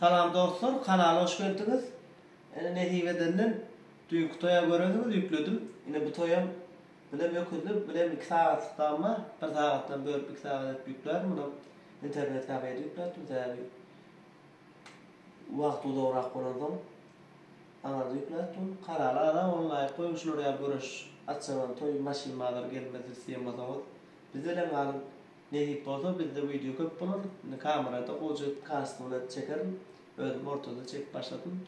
Salam dostlar kanala hoş geldiňiz. Ine nesip edenden düýnki toýa görensiňiz ýükledim. Ine bu toýam bilen öküzli bilen 2 sagatlyk dam bar. 1 sagatdan bölüp 2 sagat edip ýüklärim munam internet kafede ýükläpdim sebäbi wagt uzagrak bolansoň aňarda ýükläpdim. Kanala agza boluň laýk goýuň şular ýaly göreş açjaman toý maşyn bazar gelmez isleýän bolsaňyz biz bilen galyň. Nesip bolsa bizde wideo köp bolar. Indi kamerada gowja kastyny edip çekerin. Özüm ortada çekip başladym.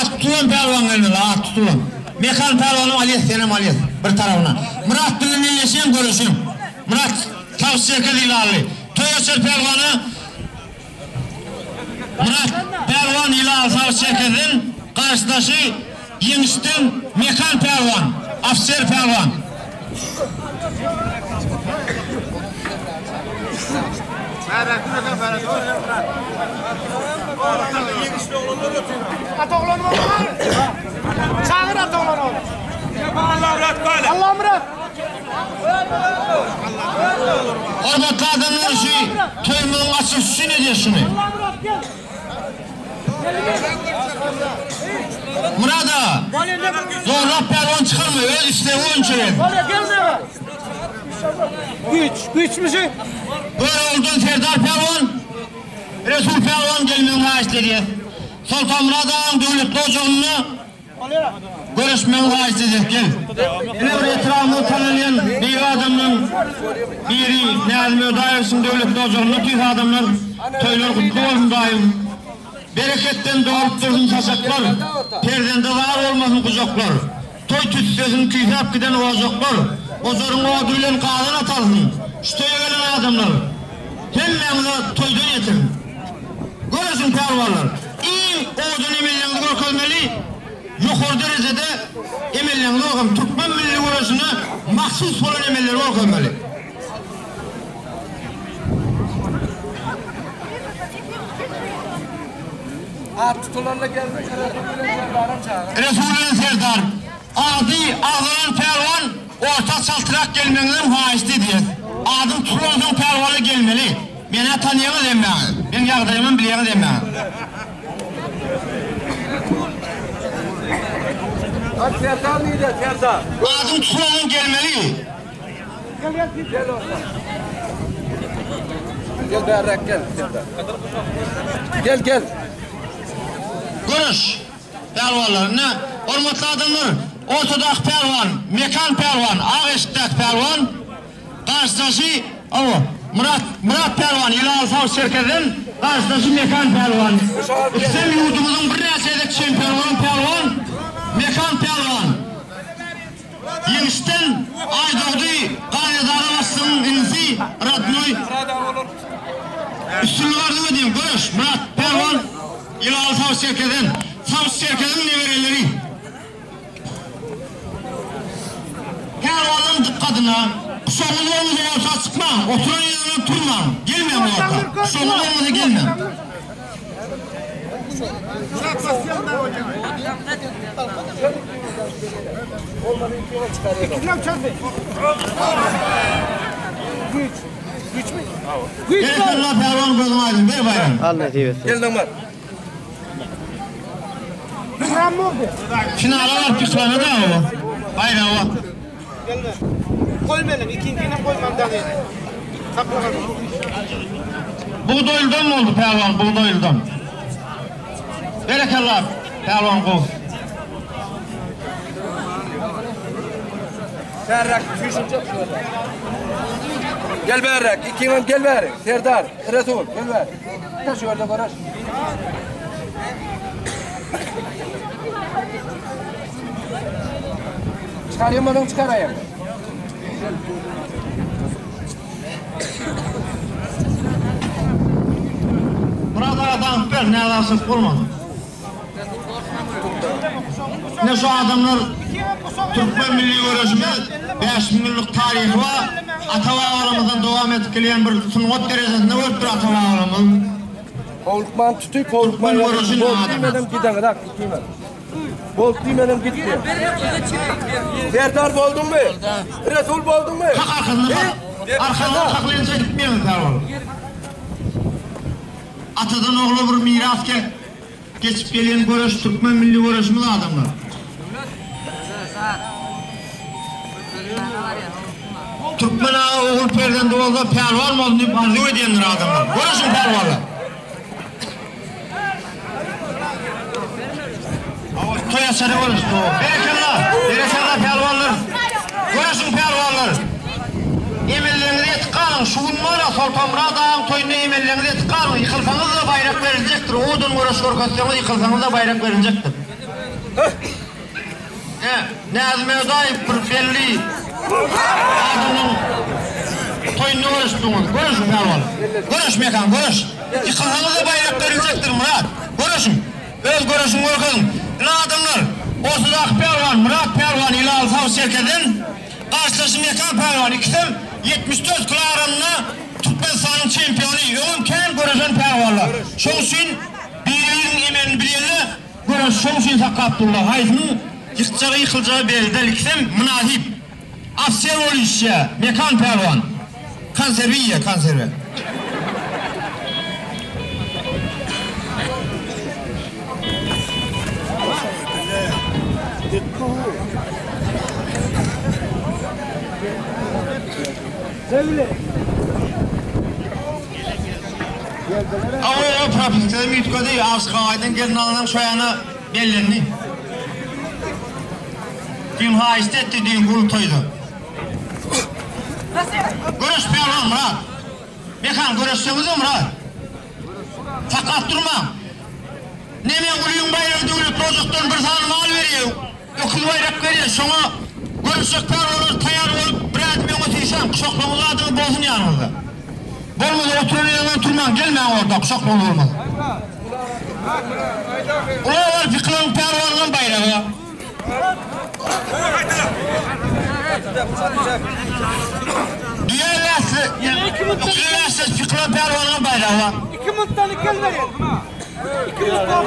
At tutulan pälwan gelmeli, at tutulan. Mekan pälwanam alýas, senem alýas bir tarabyna. Myrat bilen elleşeň, göreşeň. Myrat tawus çerkez ýylanly. Toý açar pälwana Myrat pälwan ýylanly tawus çerkezden, garşydaşy Ýeňişden Mekan pälwan, ofiser pälwan. Hormatly adamlar şu toýumyzyň açylyşy üçin edýäs şuny. Myrat aga, zorlap pälwan çykarma, öz islegi boýunça gel. Güýç, güýçmüşi? Görogludan Serdar pälwan, Resul pälwan gelmegini haýyşt edýäs. Soltanmyrat agaň döwletli ojagynda Göreşmegiňi haýyşt edýäs gel. Ine bir etrabymyzda tanalýan beýik adamlaň biri Näzim Ödaýewiçiň döwletli ojagynda tüýs adamlar toýlar gutly bolsun daýym. Bereketden dolup dursun saçaklar, perzende zar bolmasyn gujaklar. Toý tüssesini küýsäp giden ojaklar, ojaryň ody bilen gazan atalsyn. Şu toýa gelen adamlar hemmäňize toýdan ýetirsin. Göreşiň pälwanlar. Iň owadan emelleriňizi görkezmeli, ýokary derejede emelleriňizi görkezmeli, türkmen milli göreşine mahsus bolan emelleri görkezmeli. At tutulanda gelsin Resul bilen Serdaram çagyr. Resul bilen Serdar, ady agzalan pälwan orta çaltrak gelmegiňizem haýyşt edýäs. Adyň tutulansoň pälwana gelmeli. Menä tanýaňyz hemmäňiz. Meň ýagdaýymam bilýäňiz hemmäňiz. Hadi Serdar nirde Serdar. Adyň tutulansoň gelmeli. Gel gel gel orta. Gel bärräk gel Serdar. Gel gel. Göreş pälwanlar ine hormatly adamlar ortadaky pälwan Mekan pälwan ak eşikdäki pälwan Garşydaşy, hawa, Myrat, Myrat pälwan, Ýylaly sag Çerkezden, garşydaşy Mekan pälwan. Ikisem ýurdumyzyň birnäçe gezek çempiony bolan pälwan, Mekan pälwan. Ýeňişden Aýdogdy Gaýyrdara başlygyň inisi Radnoý. Üstünlik arzuw edýän, göreş, Myrat pälwan, Ýylaly sag Çerkezden. Sag Çerkeziň nebereleri. Pälwanyň dykgadyna, Guşagyňyz bolmasa orta çykmaň, oturan ýeriňizden turmaň, gelmäň orta. Guşagyňyz bolmasa gelmäň. Berekella pälwan gözüň aýdyň, ber baýragyny. Al nesip etsin. Gel Nygmat. Finala baryp ýykylanda da o. Baýragy bar. Goýmalyň, ikinjinem goýman dagy. Saklagan. Bugdaýlydan boldy pälwan, bugdaýlydan. Berekella, pälwan gowy. Bärräk süýşünjek şu ýerde. Gel bärräk, ikiňem gel bäri. Serdar, Resul, gel bäri. Gel şu ýerde göreş. Çykarýan bolsaň çykaraýyn. Myrat aga daňyp ber, närazylyk bolmasyn. Ine şu adamlar türkmen milli göreşimiz 5000 ýyllyk taryhy bar. Ata-babalarymyzdan dowam edip gelýän bir sungat derejesinde görüpdir ata-babalarymyz. Howlukman tutup, howlukman Türkmen göreşini Bol adamlar. diýmedem gideňiz ikiňiz. Bol diýmedem gitdi. Serdar bolduňmy? Resul bolduňmy? Kak arkasyndan kak. Arkadan kaklança gitmeýäňiz sag bol. Atadan ogla bir miras gel geçip gelýän göreş türkmen milli göreşimiz adamlar. Türkmen aga ogul perzendi bolsa pälwan bolsun diýip arzuw edýändir adamlar. Göreşiň pälwanlar. Toý açary göreş. Berekella. Berekella pälwanlar. Göreşiň pälwanlar. Emelleriňizi ýetik galyň. Şu gün bar-a Soltanmyrat agaň toýunda emelleriňizi ýetik galyň. Ýykylsaňyz-da baýrak beriljekdir. Owadan göreş görkezseňiz ýykylsaňyz-da baýrak beriljekdir. Ine, Näzim Ödaýew bir belli adamyň toýunda göreşdiňiz. Göreşiň pälwan. Göreş Mekan, göreş. Ýykylsaňyz-da baýrak beriljekdir, Myrat. Göreşiň. Öz göreşiňi görkeziň. Ine adamlar, ortadaky pälwan Myrat pälwan Ilaly sag çerkezden, garşydaşy Mekan pälwan ikisem 74 kilo agramynda Türkmenistanyň çempiony, öňem kän göreşen pälwanlar. Şoň üçin biri-biriniň emelini bilýänler Göreş şoň üçin saklap durlar. Haýsynyň ýykjagy ýykyljagy belli däl ikisem mynasyp. Ofser bolup işýä Mekan pälwan. Konserwe iýýä konserwe. Awa propiskasam üýtgedi, Aşgabatdan gelin alanam şo ýana bellendi. Düýn haýyşt etdi düýnki uly toýda. Göreş pälwan Myrat. Mekan göreşseňizä Myrat. Saklap durmaň. Neme ulyň baýragy döwletli ojakdan bir sany mal berýär. Öküz baýrak berýär. Şoňa göreşjek pälwanlar taýýar bolup bir ädim öňe süýşäň. Guşaklaryňyz zadyňyz bolsun ýanyňyzda. Bolmasa oturan ýeriňden turmaň, gelmäň orta, guşaklaryňyz bolmasa. Ula baryp ýykylan pälwanyňam baýragy bar. Düýe bäsle, öküze bäsleşip ýykylan pälwanyňam baýragy bar. Iki mutdan iki el berýär. Iki mutdan.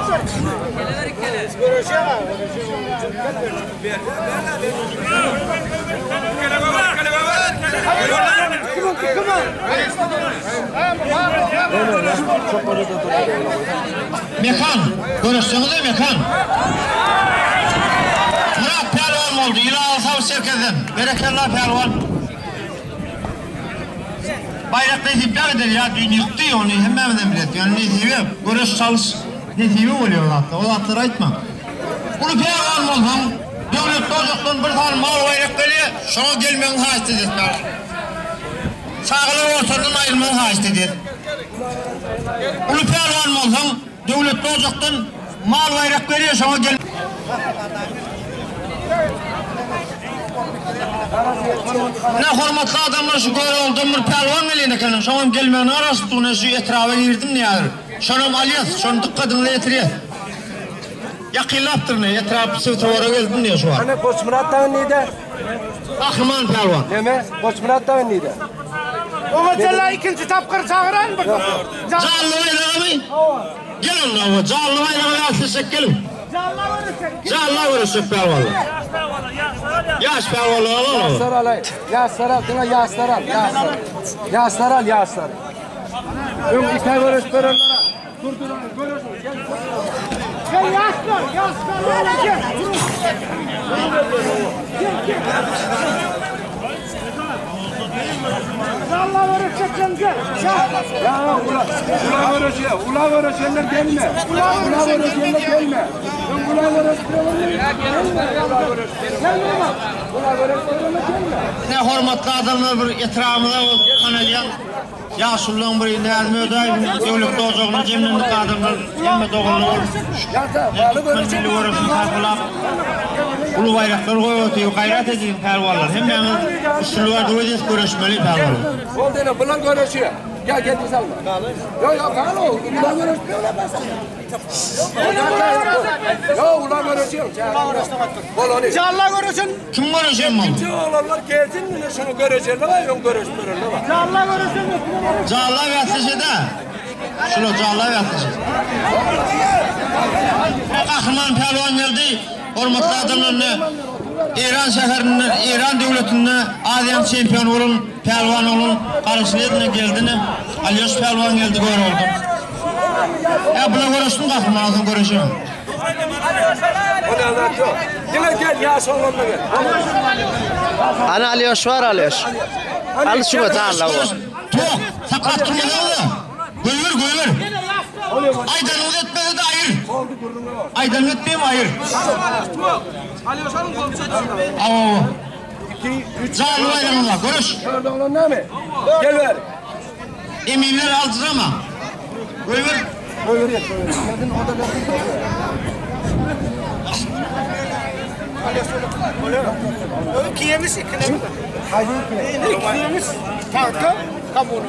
Mekan, göreşseňiz-de Mekan. Myrat pälwan boldy, ýylan sag çerkezden. Berekella pälwan. Baýrak nesip eder ýa düýn ýykdy ony hemmämizem biles. Ýöne nesibe, göreş çalyş nesibe bolýar o zatlar. O zatlary aýtma. Uly pälwan bolsaň, döwletli ojakdan bir sany mal baýrak gelýär, şoňa gelmegiňi haýyşt edýäs pälwan. Çagalar ortadan aýrylmagyňy haýyşt edýäs. Uly pälwan bolsaň, döwletli ojakdan mal baýrak berýär, şoňa gel. Ine, hormatly adamlar, şu Görogludan bir pälwan gelýän ekeni, şoňam gelmegine garaşyp dur, ine şu etraba girdim diýýär. Şonam alýas, şony dykgatyňyza ýetirýäs. Ýakynlapdyr ine, etrap swetofora geldim diýýär şu wagt. Hany Goçmyrat dagy nirde? Gahryman pälwan. Neme? Goçmyrat dagy nirde? Oňa jella ikinji tapgyr çagyraýyn bir. Janly baýragamy? Gel onda, oba, janly baýraga bäsleşjek geliň. Janla göreşjek pälwanlar. Ýaş pälwanlar alalım. Ýaşlar alaý. Ýaşlar al, diňe ýaşlar al, ýaşlar. Ýaşlar al, ýaşlar. Öň ikä göreş berenler al. Dur dur göreş. Gel. Gel ýaşlar, ýaşlar gel. Gel gel. Jalla göreşjekler gel. Ya ula, ula göreşe, ula göreşenler gelme. Ula göreşenler gelme. Öň ula göreşenler gelme. Ula göreşenler gelme. Ula göreşenler gelme. Ne hormatly adamlar bir etrabymyza tanalýan ýaşulularyň biri Näzim Ödäýewiň döwletli ojagyna jemlendik adamlar hemme doganlar bolup türkmen milli göreşini sarpalap uly baýraklar goýup otyr. Gaýrat ediň pälwanlar. Hemmäňiz üstünlik arzuw edýäs göreşmeli pälwanlar. Boldy ine bular göreşýär. Gel gel biz alma. Yok yok gal o. Ula görüşmüyorlar başka. Yok ula görüşüyor. Bol onu. Jalla görüşün. Kim görüşen bu? Oğlanlar gelsin mi şunu görüşerler var yok görüşmüyorlar var. Jalla görüşün. Jalla bäsleşe de. Şuna jalla bäsleşe. Gahryman pälwan geldi. Hormatly adamlar Eýran şäherinde, Eýran döwletinde Aziýanyň çempiony bolan pälwan bolan Garaşly geldi. Alýoş pälwan geldi gör oldu. Ya buna görüşsün gahryman olsun görüşün. O ne anlatıyor? Yine gel ya oğlanla gel. Ana Alyoş var Alyoş. Al şuna jalla bu. Tok, sakat durmadan da. Goýber, goýber. Aydanı etmedi de ayır. Aydanı etmeyeyim ayır. Aw. Canlı bayramlar, görüş. Şurada olan ne mi? Gel ver. Eminler aldılar ama. Goýber. Koy ver, koy ver. Geldin o da gelsin. Kiyemiş ikine. Haydi. Kiyemiş. Tahta kabuğunu.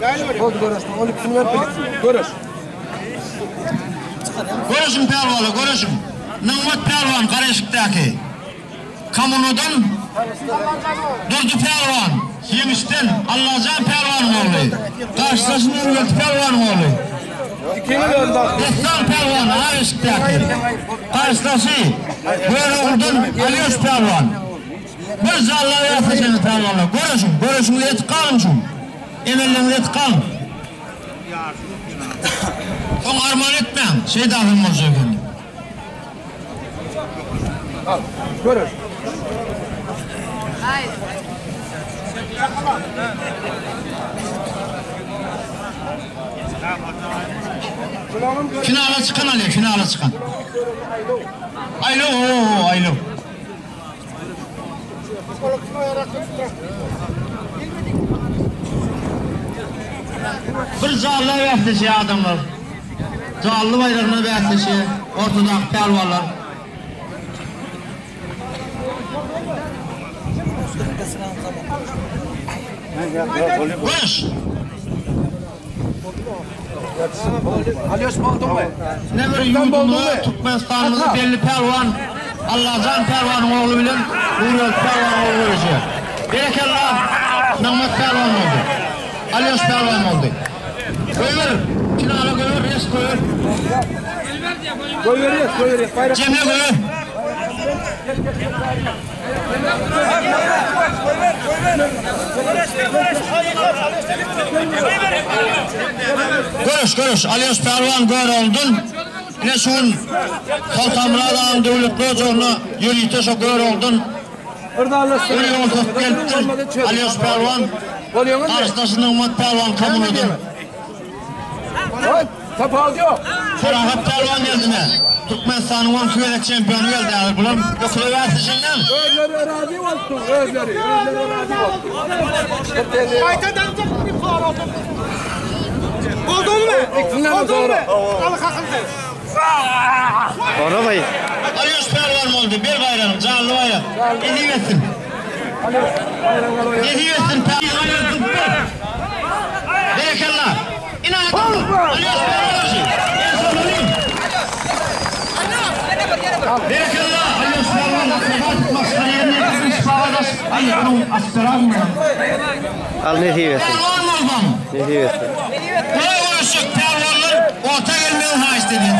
Gel buraya. Oldu görüştüm. Onu ikisini ver birlikte. Görüş. Görüşün pälwanlar, görüşün. Nygmat pälwan Garaşykdaky. Kamunadan Durdy pälwan, Ýeňişden Allajan pälwan boldy. Garşydaşyny Nurgeldi pälwan boldy. İkini ver bak. Destan pälwan Garaşykdaky. Garşydaşy Göroguldan Alýoş pälwan. Bir jalla ýasaşan pälwanlar. Görüşün, görüşün et galyň şun. Emelleňiz et galyň. Soň arman etmäň. Şeydahım bolsa efendim. Al. Görüş. Finala çıkan Ali, finala çıkan. Aylo, o, aylo. Bir canlı bäsleşi adamlar. Canlı bayrağına bäsleşi, ortada pälwanlar. Görüş. Alyoş oldu mu? Ne bir yurdumuzda Türkmenistan'ımızı belli pälwan, Allajan pälwanyň ogly bilen Nurgel pälwan ogly görüşýär. Berekella, Nygmat pälwan boldy. Alýoş pälwan boldy. Goýber, finala goýber, res goýber. Koy ver, koy ver. Bayrak. Cemre goýber. Görüş, görüş. Alýoş pälwan gör oldun. Ine şun Soltanmurad ağam döwletli ojagyna ýörite şo gör oldun. Bir ýol tutup gelipdir. Alýoş pälwan Oluyor mu? Garşydaşy Nygmat pälwan kamunadan. Hop, Tapal yok. Ferahat pälwan geldi ne? Türkmenistanyň 12 gezek çempiony geldi. Yani bular okula bäsleşenden. Özleri razı olsun. Özleri. Özleri razı olsun. Qaytadan bir puan oldu. Oldu mu? İkisinden de Oldu doğru. mu? Al kakıldı. Ona bay. Alýoş pälwan boldy. Bir baýram, canly bayram. Nesip etsin. Nesip etsin. Pälwan. Berekella. İnan. Alýoş pälwan. En sonunu. Berekella. Alýoş pälwan. Ay, onun astaran mı? Al nesip etsin. Pälwan bolsam. Nesip etsin. Kolay görüşecek pälwanlar orta gelmeyi haýyş dedi.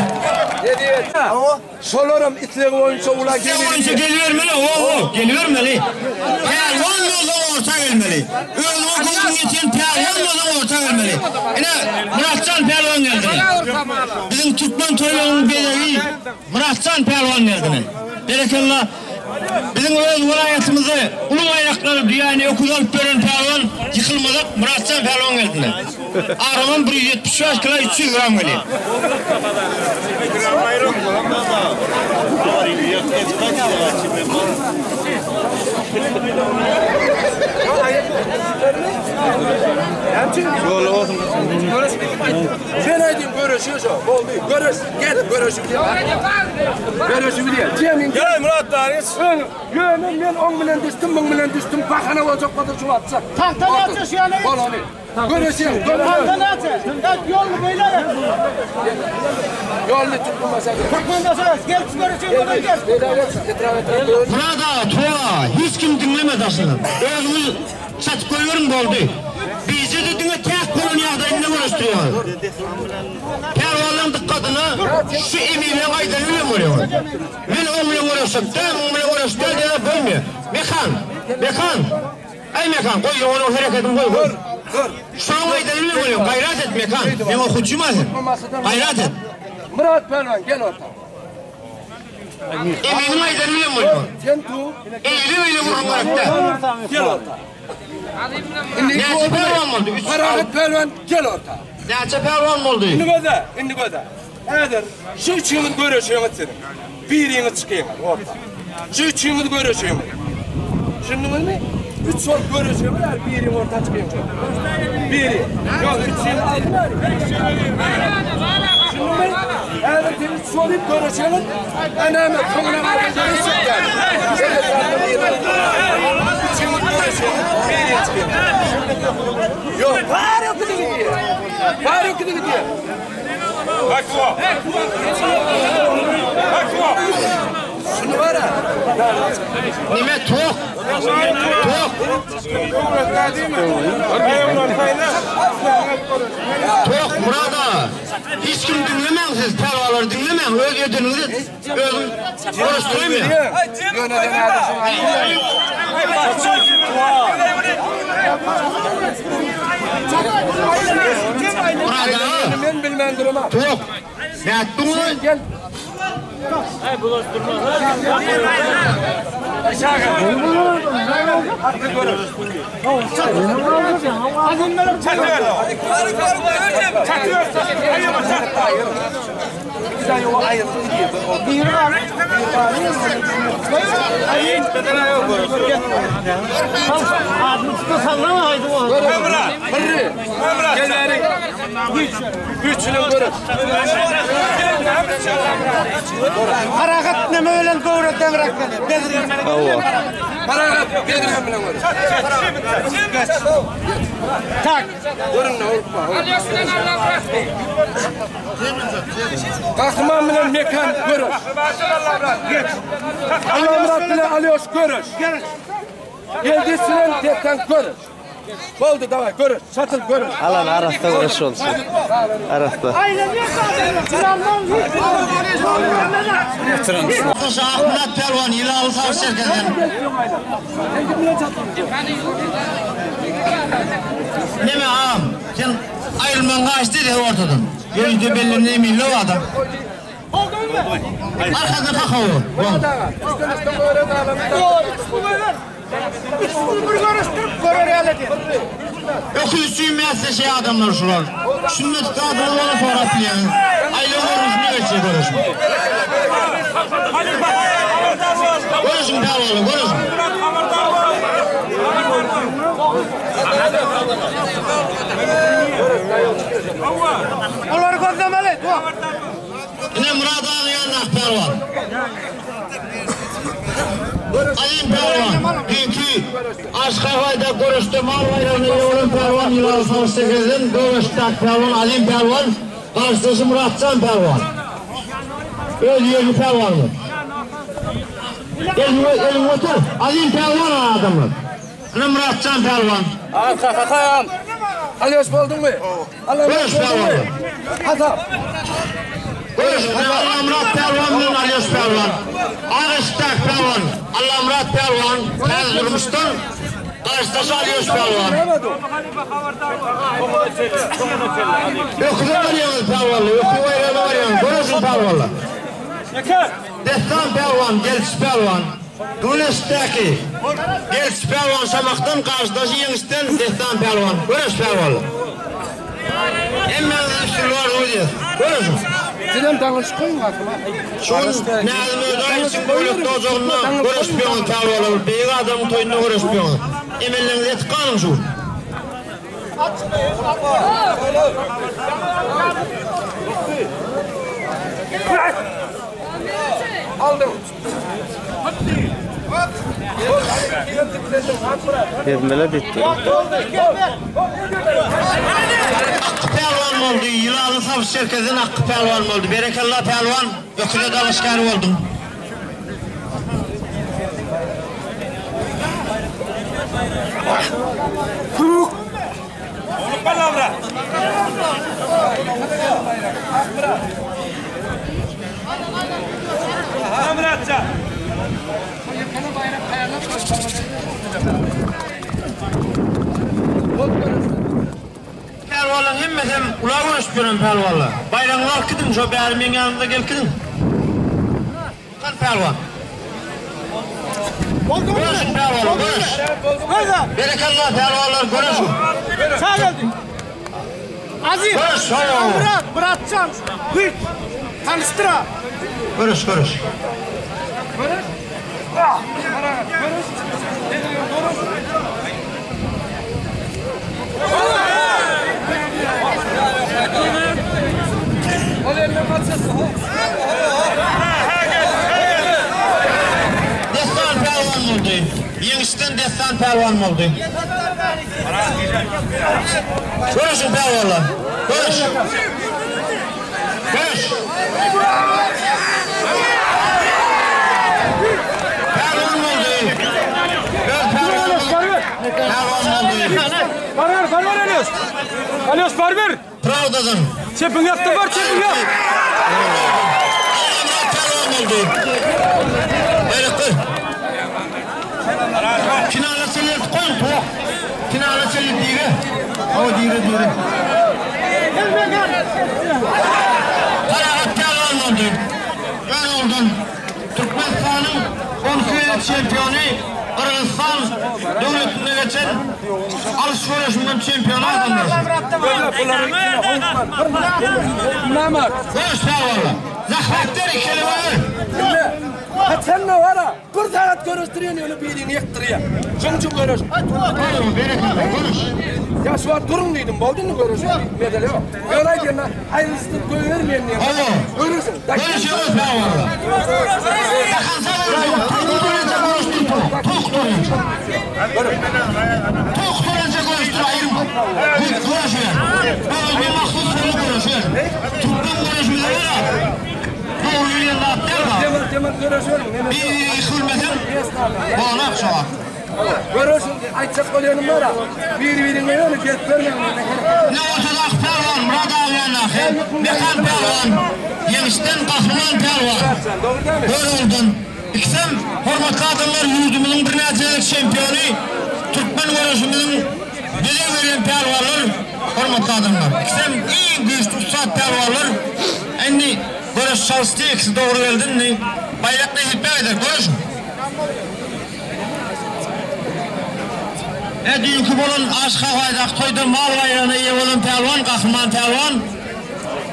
Ne diyor? Şolarım itlegi boyunca ula Sen boyunca gelir. geliyor meli, o o geliyor meli. Pälwan bolsa orta gelmeli. Özüne gözün yeten pälwan bolsa orta gelmeli. Ine Muratcan pälwan geldi. Bizim Türkmen toýlarynyň bezegi Muratcan pälwan geldi. Berekella. Bizim öz welaýatymyzda uly baýraklary düýäni öküz alyp beren pälwan ýykylmadyk Muratcan pälwan geldi. Araman 175 kilo 300 gram geldi. Sen aydın görüşüyorsa oldu. Görüş. Gel görüşü diye. Görüşü diye. Cemin. Gel Murat Darius. Yönüm ben 10 bilen düştüm, 10 bilen düştüm. Bakana olacak kadar şu atsa. Tahtalı atsa şu yana. Bol onu. Göreşiň. Tagta näçe? Gel ýolny beýle et. Ýolny tutmasa. Türkmenbaşy gel şu göreşiň buradan gel. Murat aga, toba, hiç kim diňleme daşyny. Özüňiz çatyp goýberiň boldy. Bijede diňe täk bolan ýagdaýynda göreşdirýäňiz. Pälwanlaryň dykgatyna şu emiriň aýdany bilen bolýar. Men oň bilen göreşjek däl, muň bilen göreşjek däl diýýär, bolmaýar. Mekan, Mekan, aý Mekan, goý onuň hereketini goý, goý. Şonuň aýdany bilen bolýar. Gaýrat et Mekan, meň okuwçym-a sen. Gaýrat et. Myrat pälwan gel orta. Eminiň aýdany bilen bolýar. Sen tu. Eýle beýle gürrüň gerek däl. Gel orta. Näçe pälwan boldy? Üç. Parahat pälwan gel orta. Näçe pälwan boldy? Indi göze, indi göze. Häzir şu üçüňiz göreşeňiz siziň. Biriňiz çykyňyz orta. Şu üçüňiz göreşeňiz. Düşündiňizmi? Üç bolup göreşeňiz, häzir biriň orta çykyňyz. Biri. Ýok, üçüňiz aldyň häzir. Düşündiňmi? Häzir siz üç bolup göreşeňiz, änäme soňuna galan göreşjek däl. Üçüňiz göreşeňiz, biri çykyňyz. Ýok, bar ýok gidin. Bar ýok gidin diýýär. Şunu var ha. Nime tok? Tok. Tok Murat aga. Hiç kim diňlemäň siz pälwanlary diňlemäň öz edeniňizi özüň görüşdireymi? Murat aga. Men bilmän durma. Tok. Nätdiň? Gel. Hırrı. Gel beri. Güçlü görüş. Parahat neme bilen göwre deňräk gelýär. Bezirgen bilen. Parahat Bedirhan bilen görüş. Tak. Görün ne olup var. Kahraman bilen mekan görüş. Allah Murat bilen Alyoş görüş. Geldi silen tekten görüş. Boldu davay görüş. Çatıl görüş. Alan arasda görüş olsun. Arasda. Aýlanýar zaten. Plandan hiç. Şah Murat Pälwan Ýylaly sag şerkeden. Neme ağam? Sen ayrılman kaçtı dedi ortadan. Görünce belli ne milli o adam. Arkasına kaka o. Üç bir görüşdürip görer ýaly diýip. Öküz süymezse şey adamlar şular. Sünnet kadını ona sorap yani. Aile görüşünü geçecek görüşün. Görüşün Pälwanlar görüşün. Olary gözlemeli. Tok. Yine Murat Ağa'nın yanına Pälwan. Ayın Pälwan, dünkü Aşgabatda görüşte mal bayrağını yoğulan Pälwan Yılan 88'in görüşte Pälwan Alim Pälwan, karşıdaşı Muratcan Pälwan. Öz yerli Pälwan'ı. Elini, elini otur. Alim Pälwan adamlar. Yine Muratcan Pälwan. Alyoş buldun mu? Allah Görüş Pälwan'ı. Azap. Görüş, Allah Murat Pälwan bilen Alyoş Pälwan. Ağıştak Pälwan, Allah Murat Pälwan, täze durmuşdan karşıdaşı Alyoş Pälwan. Mehmet o. Öküze varýaňyz pälwanlar, öküz baýragyna varýaňyz, görüşün pälwanlar. Destan pälwan, Gelç pälwan. Güneşdäki Gelç pälwan Şamakdan karşıdaşı ýeňişden Destan pälwan. Görüş pälwanlar. Hemmäňiz üstünlük arzuw edýäs. Görüşün. Sizem daňyş koyun aklıma. Şun Näzim Ödäýewiçiň döwlet ojagynda görüşmeýän pälwanlar, beýik adamyň toýunda görüşmeýän. Emelleňizi etip galyň şu. Aldım. Ezmele bitti. Akky pälwan boldy. Ýylanly Sabyş Çerkezden Akky pälwan boldy. Berekella pälwan, öküze dalaşgär bolduň. Pälwanlaryň hemmesem ula göreşip ýören pälwanlar. Baýragyňyzy alyp gidiň, şo bäri meň ýanymda gelip gidiň. Kan pälwan. Göreşiň pälwanlar, göreş. Berekella pälwanlar, göreşiň. Sag geldi. Aziz. Göreş, hawa. Murat, Muratjan. Güýç. Tanyşdyra. Göreş, göreş. Dessan pälwan boldy. Ýeňişden Dessan pälwan boldy. Göreşiň pälwanlar. Göreş. Göreş. Pälwan boldy. Öz pälwanymyz pälwan boldy. Barber, barber Elias. Elias barber. Prawdadan. Çepiň ýakda bar, çepiň ýak. Allamyrat pälwan boldy. Baýraklar. Finala çenli goýuň tok. Finala çenli dire. O dire dire. Parahat pälwan boldy. Ön oldan Türkmenistanyň 12 gezek çempiony Gyrgyzystan döwletinde geçen alyş göreşinden çempiony adamlar. Namart. Göreş pälwanlar. Zahmetler ikili var. Ha sen ne var ha? Bir saat görüştürýän ýöne birini ýykdyrýar. Şoň üçin görüş. Buyurun, berekella, görüş. Ya şu an durun dedim, boldy indi görüş. Mesele yok. Ýöne aýdýan, aýrylyşdyryp goýbermeýän diýen. Hawa. Görürsün. Görüşüyoruz pälwanlar. Takansa görüşüyor. Tok durunca görüştür tok. Tok durunca. Tok durunca görüştür ayırma. Bu görüşüyor. Bu bir mahsus sonu görüşüyor. Türkmen görüşmeleri var. Doğru yürüyen atlar var. Demir demir görüşüyorum. Bir yıkılmasın. Bağlak şu an. Görürsün. Aýtjak bolýanym bar. Bir birine ýöne gelip bermeýän. Ne ortada ak pälwan, Murat ağayan ahı, Mekan pälwan, Yemişten kahraman pälwan. Dogry dämi? Gol oldun. İkisem hormatly adamlar ýurdumyzyň birnäçe çempiony, Türkmen göreşimiziň bize veren pälwanlar, hormatly adamlar. İkisem iň güýçli ussat pälwanlar. Indi göreş çalışdy, ikisi dogry geldi indi. Baýrak nesip eder, göreşin. E düýnki bolan Aşgabatdaky toýda mal baýragyna eýe bolan pälwan, Gahryman pälwan,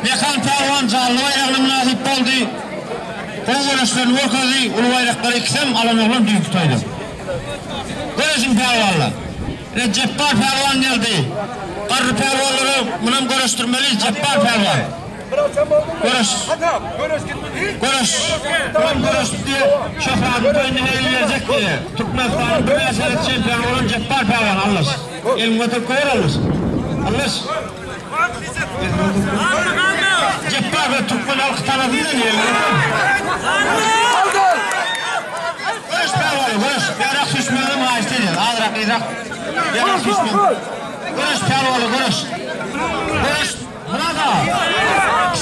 Mekan pälwan janly baýragyna mynasyp boldy. Gowy göreşlerini görkezdi, uly baýraklary ikisem alan oglan düýnki toýda. Göreşiň pälwanlar. Ine Jepbar pälwan geldi. Garry pälwanlara munam göreşdirmeli Jepbar pälwan. Göreş. Görüş gitmedi. Göreş. Munam göreşdi. Şöhratyny toýunda heyli berjek diýe. Türkmenistanyň birnäçe çempiony bolan Jepbar pälwan Allah. Elini göterip koyar Allah. Allah. Jepbar ve Türkmen halkı tarafından elini Görüş pälwan, görüş. Yarak düşmeni maaş değil. Azrak, izrak. Yarak düşmeni. Görüş pälwan, görüş. Görüş. Murat ağa.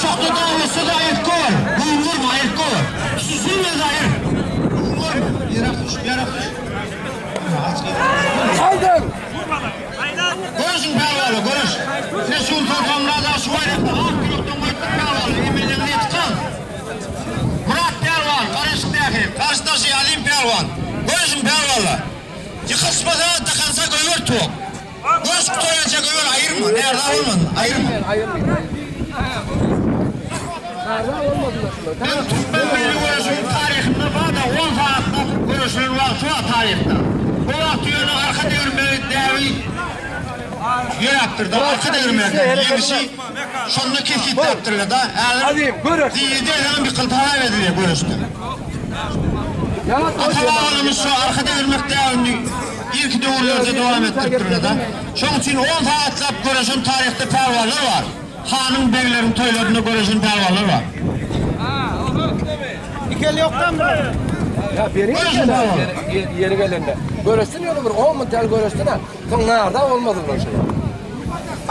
Şokta da olursa da ayırt kol. Vurma, ayırt kol. Susulmaz ayır. Vurma. Yarak düş, yarak düş. Aldın. Görüşün pälwanı, görüş. Ne Sultan Murat ağa şu bayrakta ak yürekten goýupdyr pälwany. Emellerini ýetkan. Murat pälwan, Garyşyk dahi, karşıdaşı Alim pälwan. Görüşün pälwanlar. Yıkılmasa takansa goýber tuğ. Görüş kutoýança goýber ayırma. Nerede olmadın? Ayırma. Ben Türkmen milli göreşiniň taryhynda bar-da 10 saatda göreşilen wagty bar taryhda. Bu wagty ýöne arka degirmegi däbi ýerapdyr da arka degirmegi ýeňişi şonda kesgitläpdirler da. Hadi, göreş. Diýdi hem bir kıl talap edilýär göreşde. Ya Ata-babalarymyz şu arka degirmek däbini Irki döwürlerde dowam etdiripdirler-de. Şoň üçin on sagatlap göreşen taryhda pälwanlar bar. Hanyň, begleriň toýlarynda göreşen pälwanlar bar. Ya beri Göreşin pälwan. Yeri gelende. Göreşsin ýöne bir 10 müň tel göreşsin ha. Soň narda bolmadylar şolar.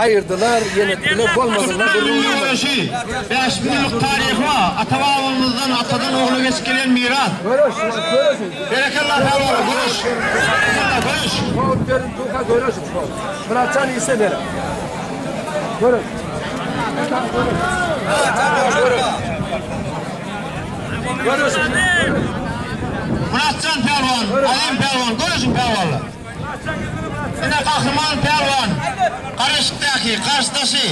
Aýyrdylar, ýenetdiler, bolmadylar. Milli göreşi, 5000 ýyllyk taryhy bar. Ata-babamyzdan, atadan ogla geçip gelen miras. Göreş, göreş. Berekella pälwana, göreş. Berekella, göreş. Soğuk verin, tuha göreş. Muratcan ise verin. Göreş. Göreş. Muratjan pälwan, Azim pälwan, göreşiň pälwanlar. Ine Gahryman pälwan, Garaşykdaky garşydaşy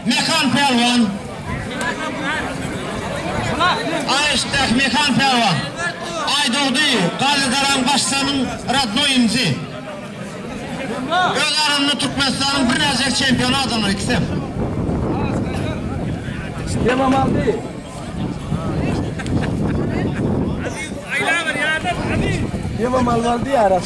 Mekan pälwan. Aýşykdaky Mekan pälwan. Aýdogdy, Gazy Daraň baştanyň radnoý inisi. Öz aramynda Türkmenistanyň birnäçe çempiony adamlar ikisem. Demam aldy. Demam aldy ya aras.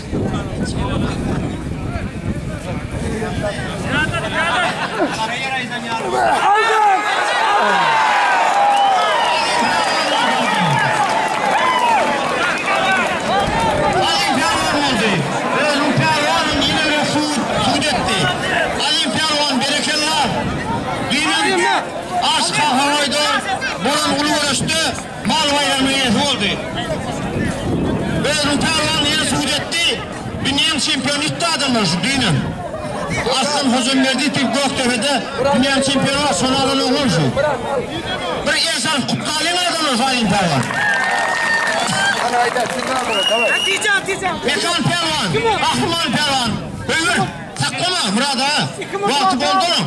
Azim pälwan boldy. Özüniň pälwanyny ýene bir sud, sud etdi. Azim pälwan berekella. Düýnem Arş Kahawaýda bolan uly göreşde mal baýragynyň eýesi boldy. Özüniň pälwanyny ýene sud etdi. Dünýäň çempiony ýitdi adamlar şu düýnem. Arslan Hojamberdiýew diýip Gökdepede dünýäň çempiony bar, şony alan oglan şu. Bir el salyp gutlalyň adamlar şu Azim pälwan. Ana ayda siz tamam. Mekan pälwan, Gahryman pälwan. Öýber, saklama Murad aga. Wagty boldy onuň.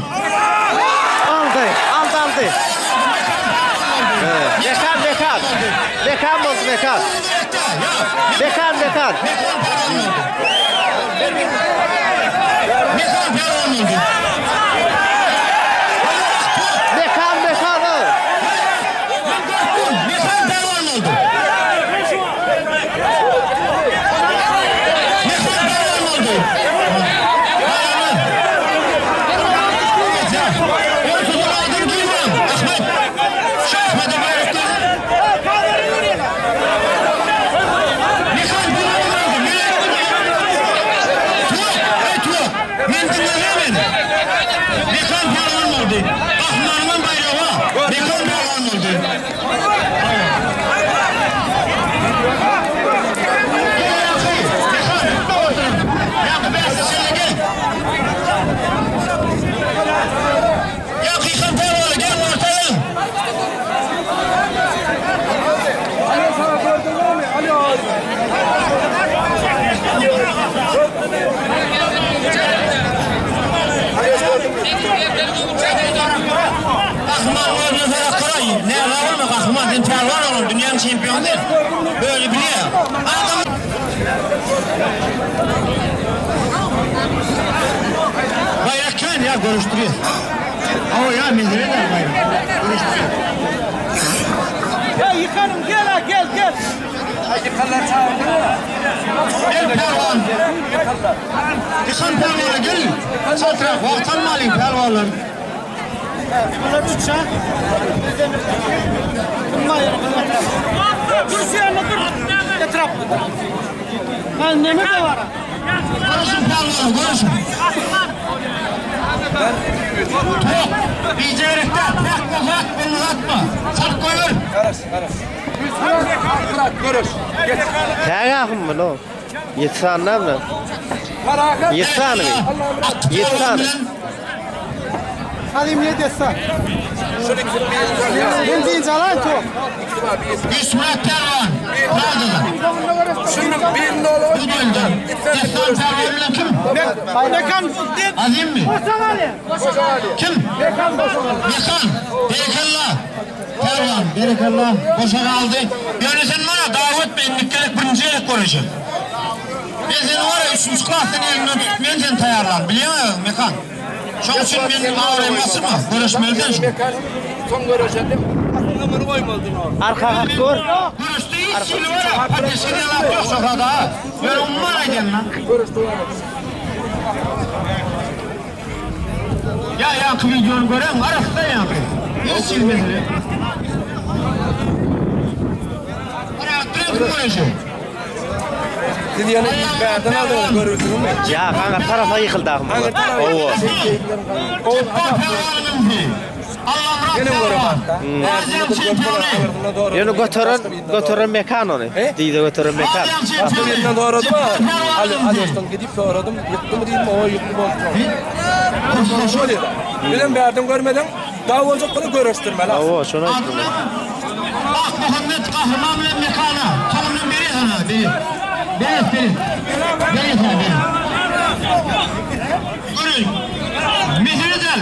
Aldy, aldy, aldy. Mekan, mekan. Mekan boldy, mekan. Mekan, mekan. Mekan pälwan boldy. Mekan pälwan boldy. Mekan, mekan. ha. Mekan pälwan boldy. Mekan pälwan boldy. Ortadan adam duýman. Ahmet. Şu Ahmet'e bayrak ver. Mekan pälwan boldy. Men aýtdym. Tuwa, ey tuwa. Men dinlemedim. Mekan pälwan boldy. Gahrymanymyň baýragy bar. Mekan pälwan boldy. Gel ýaky, Mekan, Ýaky bäsdeşlerine gel. Ýaky han pälwana gel ortadan. Ali sana gördün mü? Ali abi. Gahryman özüne sorak koray. Ne olma Gahryman sen pälwan oğlum dünýäniň çempiony sen. Böyle bilýär. Adam Bayrak kän ya görüşdürýär. Awa ya mesele däl bayrak. Görüşdürýär. Ya yıkanım gel ha gel gel. Yıkanlar çağırdı mı? Gel pälwan. Yıkan pälwana gel. Çatrak wagt almalyň pälwanlar. Bunlar üç ha. Dur şu yanına dur. Etraf. Ben ne mi de var? ha? Görüşün pälwana görüşün. Tok. Bicerekde takma zat bunu atma. Sat koyur. Karış, karış. Bırak, görüş. Geç. Täge ahym bu, no. Ýetsanlar mı? Karakat. Ýetsany mi? Ýetsany. Hadi emniyet etse. Ben deyince alan çok. Üsmürat pälwan. Nerede? Şunun bir nolu. Bu bölümden. Destan pälwan bilen kim? Mekan Azim mi? Kim? Mekan boşaldı. Mekan. Berekella. Pälwan, berekella. Boşa kaldı. Ýöne sen bana davet ben gerek birinci gerek görüşüm. Ben seni var ya üçüncü klastan elinden tut, men seni tayarlan. Biliyor musun Mekan? Şoň üçin men ağrayım basma. Görüşmelisin şu. Mekan son görüşelim. Arka hak gör. Görüştü. Hiç hili bar, poddeşka diýen zat ýok Şöhrat aga. Ýöne umuman aýdýan-da. Ýa ýaňky wideony göreň, arassa ýaňky. Hiç hili mesele ýok. Parahat bilen kim göreşýär? Siz ýene bärden aldyňyz görürsüňizmi? Ýa aňyr tarapa ýykyldy ahym. Hawa. Ýöne göteren göteren mekan ony. Diýde göteren mekan. Başga birinden soradym ha. Ali Alýoşdan gidip soradym. Ýykdymy diýdim, o ýykdy boldy. Bizem bärden görmeden daw boljak bolsa göreşdirmeli. Hawa, şony aýtdym. Ak Muhammet Gahryman bilen Mekana. Soňundan berýär sana, berýär. Berýär, berýär. Berýär sana, berýär. Görün. Mesele däl.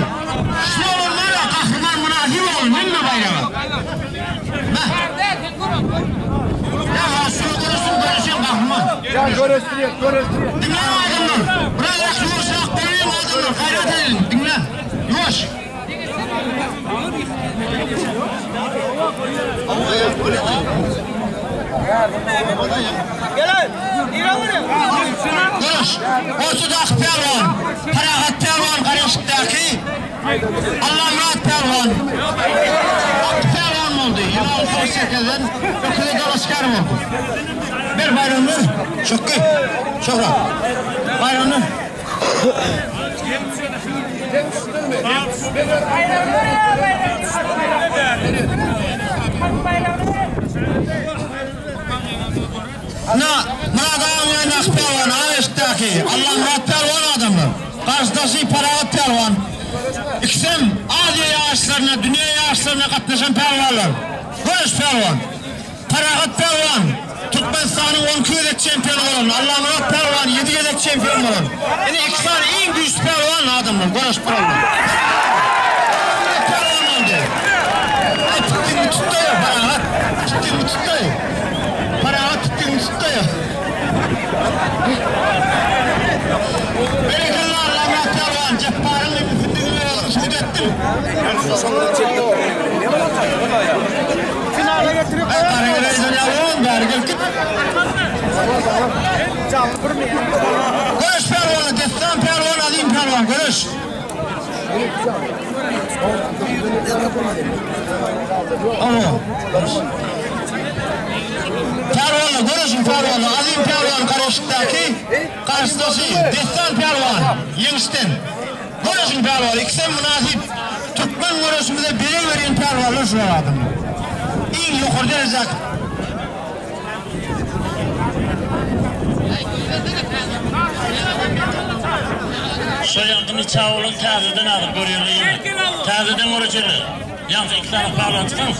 Şu oglanlara Gahryman mynasyp oglan, hemme baýraga. Mä. Ýa, şuny görüşsin, görüşen Gahryman. Ýa göreşdirýär, göreşdirýär. Diňläň adamlar. Biraz ýaş ýuwaşrak bolaýyň adamlar, gaýrat ediň, diňle. Ýuwaş. Görüş. Ortadaky pälwan, Parahat pälwan Garaşykdaky Allamyrat pälwan. Ak pälwan boldy. Ýylan 48-den öküze dalaşgär boldy. Ber baýragyny ber. Şökgi. Şöhrat. Baýragyny. Na, Myrat agaň ýanyndaky pälwan, Aweşikdäki Allamyrat pälwan adamlar. Garşydaşy Parahat pälwan. Ikisem Aziýa ýaryşlaryna, dünýä ýaryşlaryna gatnaşan pälwanlar. Göreş pälwan. Parahat pälwan Türkmenistanyň 12 gezek çempiony bolan, Allamyrat pälwan 7 gezek çempion bolan. Ine iki sany iň güýçli pälwan adamlar göreşip durarlar. Allamyrat pälwan boldy. Aý tutdyňmy tutdaý Parahat. Tutdyňmy tutdaý. Parahat tutdyňmy tutdaý. Berekella Allamyrat pälwan Jepbaryň inisidigini özüň subut etdiň. Finala getirip Göreş pälwany, Dessan pälwan, Azim pälwan, göreş. Awa. Pälwanlar, göreşiň pälwanlar, Azim pälwan Garaşykdaky garşydaşy Dessan pälwan ýeňişden. Göreşiň pälwany, ikisem mynasyp türkmen göreşimize bezeg berýän pälwanlar şular adamlar. Iň ýokary derejäki. Şo ýaňkyny çawulan täzeden agyr görýärler ýene. Täzeden göreşerler. Ýaňky iki sany pälwan çykan.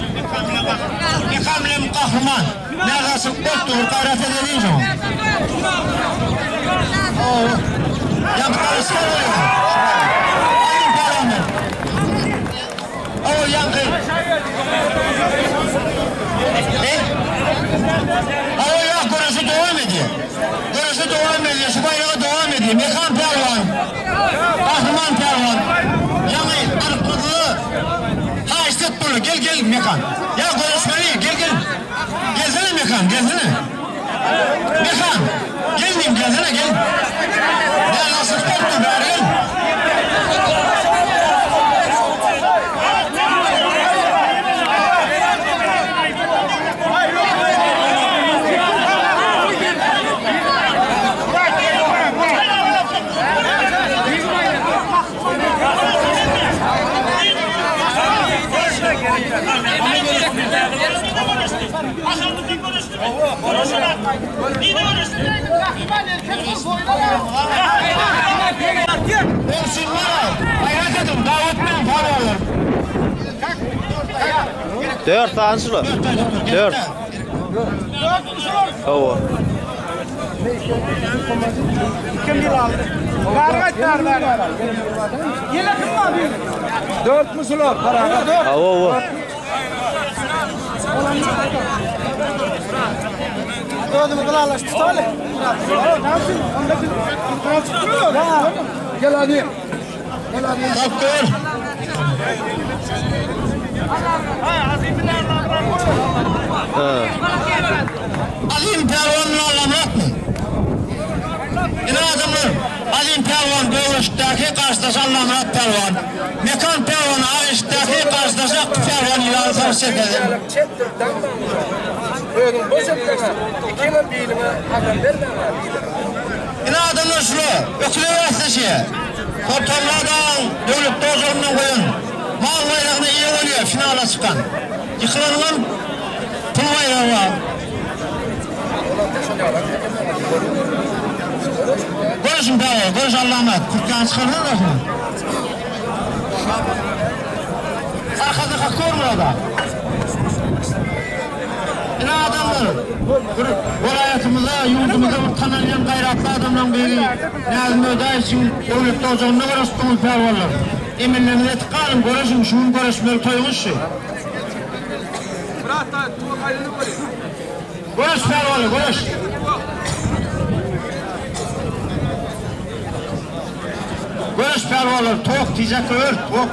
Mekan bilen Gahryman. Närazylyk bolup dur, gaýrat edeliň şoňa. Hawa. Ýaňky dalaşgär bolýar. Aýdyň pälwanlar. Hawa, ýaňky. Ne? Hawa, ýok, göreşi dowam edýär. Göreşi dowam edýär, şu baýraga dowam edýär. Mekan pälwan. Gahryman pälwan. Ýaňy anykladylar. Haýyşt et bunu. Gel, gel Mekan. Ýa göreşmeli, gel, gel. Gelsene Mekan, gelsene. Mekan, gel diýim, gelsene, gel. Ýa nasıl bolupdyr, bäri gel. Bolsunlar, gaýrat ediň, dawat beriň pälwanlar. Dört sany şular. Dört. Hawa. Dört mü şular? Parahat. Hawa, hawa. Gel hadi. Gel hadi. Kalk gör. Ha. Azim pälwan bilen Allamyratmy? Ine adamlar, Azim pälwan gögeşikdäki garşydaşy Allamyrat pälwan. Mekan pälwan ak eşikdäki garşydaşy Akdy pälwan ýylan savaş çerkezden. Özüň boş etseň-ä, ikiňem biliňe agram bermäň-ä biliňe. Ine adamlar şular, öküze bäsleşýär. Soltanmyrat agaň döwletli ojagyndan goýan mal baýragyna eýe bolýar finala çykan. Ýykylandan pul baýragy bar. Görüşiň Paýa, görüş Allamyrat, kurtkany çykarsaň daşyna. Arkasy kakdy Murada. Ine adamlar, bir welaýatymyzda, ýurdumyzda bir tanalýan gaýratly adamlaryň biri Näzim Ödäýewiçiň döwletli ojagynda göreşipdiňiz pälwanlar. Emellerinizi etip galyň, göreşiň, şu gün göreşmeli toýuňyz şu. Göreş pälwanlar, göreş! Göreş pälwanlar, tok, tijek ör, tok.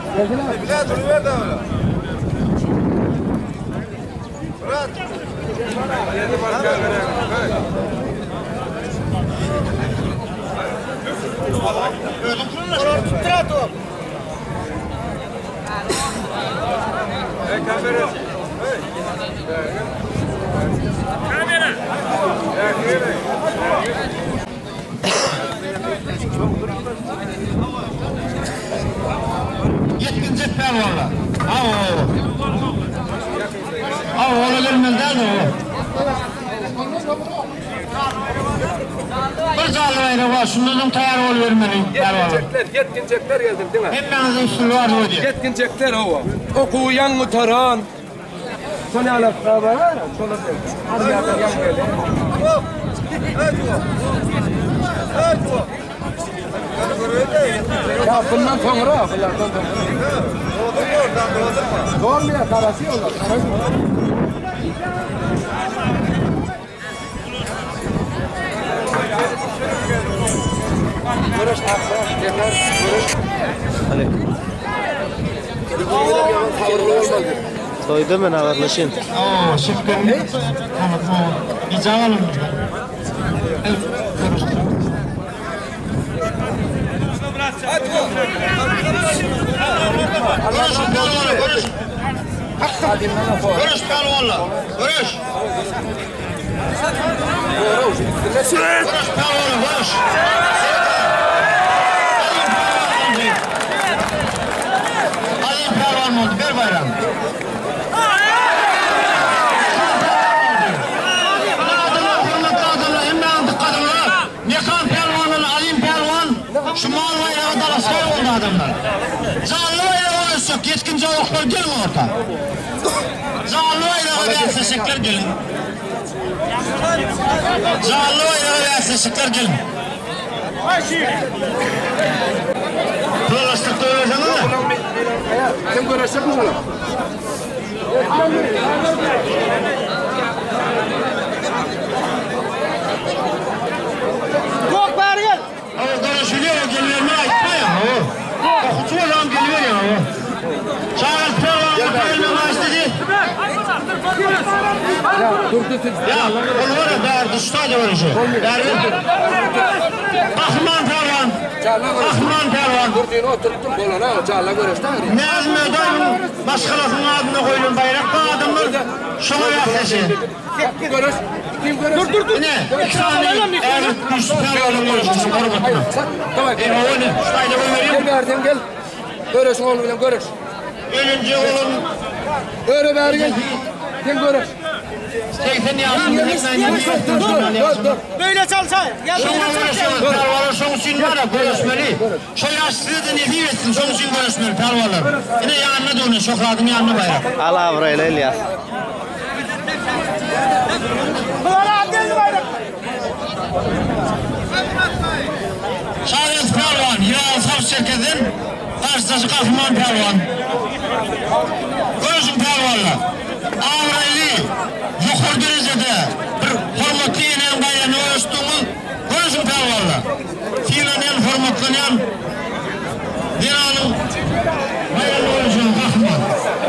Ýetginjek pälwanlar. Aw. Aw, ola gelmeli däldir o. Bir janly baýrak bar, şundan soň taýýar bolubermeli pälwanlar. Ýetginjekler, ýetginjekler gelsin diňe. Hemmäňize üstünlik arzuw edýän. Ýetginjekler hawa. Okuwy ýaňy gutaran. Şol ýaly bar, şolar gelsin. Armiýadan ýaňy gelen. Ya bundan soňra, bundan soňra. Dolmaýar, garaşýarlar, garaşýarlar. Görüş aksa, yeter, görüş. Hadi. Toýda men habarlaşyn. Oo, şefkatli. Gije alın. Görüş pälwanlar, görüş. Görüş pälwanlar, görüş. Görüş pälwanlar, görüş. Alim pälwan oldu, ber baýragyny. Adamlar, hormatly adamlar, hemmäňiň dykgatyňyza, Mekan pälwan bilen Alim pälwan şu mal baýraga dalaşgär boldy adamlar. Janly baýraga göreşjek ýetginjek oglanlar geliň orta. Janly baýraga bäsleşjekler geliň. Janly baýraga bäsleşjekler geliň. Dolaşdyk döwleseňiz-de. Sen göreşjekmi şolar? Tok bäri gel. Hawa göreşilýär o gelýänler aýtmaýar hawa. Okuwçy bolan geliberýär hawa. Çagyryp pälwanlar gelmegi haýyşt edýär. Ýa, ol bar-a bäri duşsa-da göreşer. Bäri gel. Gahryman pälwan. Gahryman pälwan. Durdyny oturtdum, bolana, jalla göreşde. Näzim Ödäýewiň maşgalasynyň adyna goýlan baýrak bu adamlar şoňa bäsleşýär. Göreş, kim göreş? Dur dur dur. Ine, iki sany ägirt güýçli pälwanyň göreşmesi hormatyna. Daway. E, hawa ine, şu taýda goýberýän. Gel bäri sen gel. Göreşiň ogly bilen göreş. Ölünje bolan Öre bäri gel. Sen göreş. 80 ýaşynda, 87 Dur, ýaşynda. dur. Böyle çalsa. Ya Şoňa böyle çalsa. göreşmeli, pälwanlar şoň üçin bar-a, göreşmeli. Şo ýaş size-de nesip etsin, şoň üçin göreşmeli pälwanlar. Ine ýanyna döwne, Şöhratyň ýanyna baýrak. Al abraýly Elýas. Bulara geldi bayrak. Şaýat pälwan, Ýylan sag çerkezden, garşydaşy Gahryman pälwan. Göreşiň pälwanlar. Abraýly, ýokary derejede bir hormatly enäniň baýragyna göreşdiňiz. Göreşiň pälwanlar. Sylanýan, hormatlanýan zenanyň baýragyna göreşen Gahryman.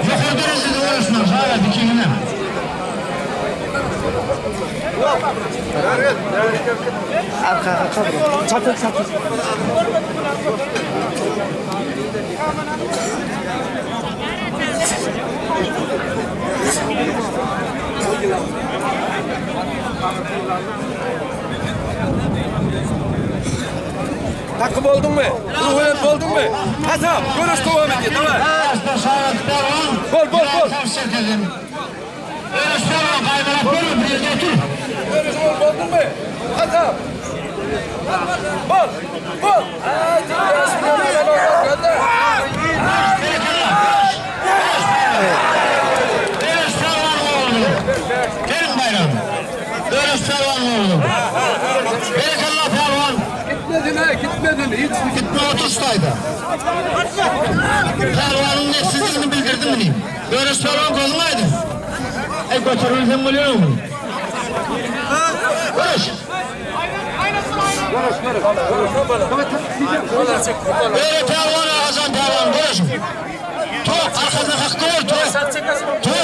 Ýokary derejede göreşmeli, Şaýat ikiňizem. Arka arka. Çatır çatır. Takım oldun mu? Ruh bilen boldun mu? Hasap, görüş dowam edýär. Daway. Bol, bol, bol. Görüş bol boldun mu? Hasap. Bol, bol. Ay, Gelin bayram. Görüş pehlivan oğlu. Berekallah pehlivan. Gitmedin ha, gitmedin. Hiç Gitme oturstaydı. Pehlivanın nefsizliğini bildirdim mi? Görüş pehlivan gözün aydın. Ey götürülsün biliyor musun? Görüş. Böyle pehlivan Hasan pehlivan görüş. Tok arkasına kalk gör tok. Tok.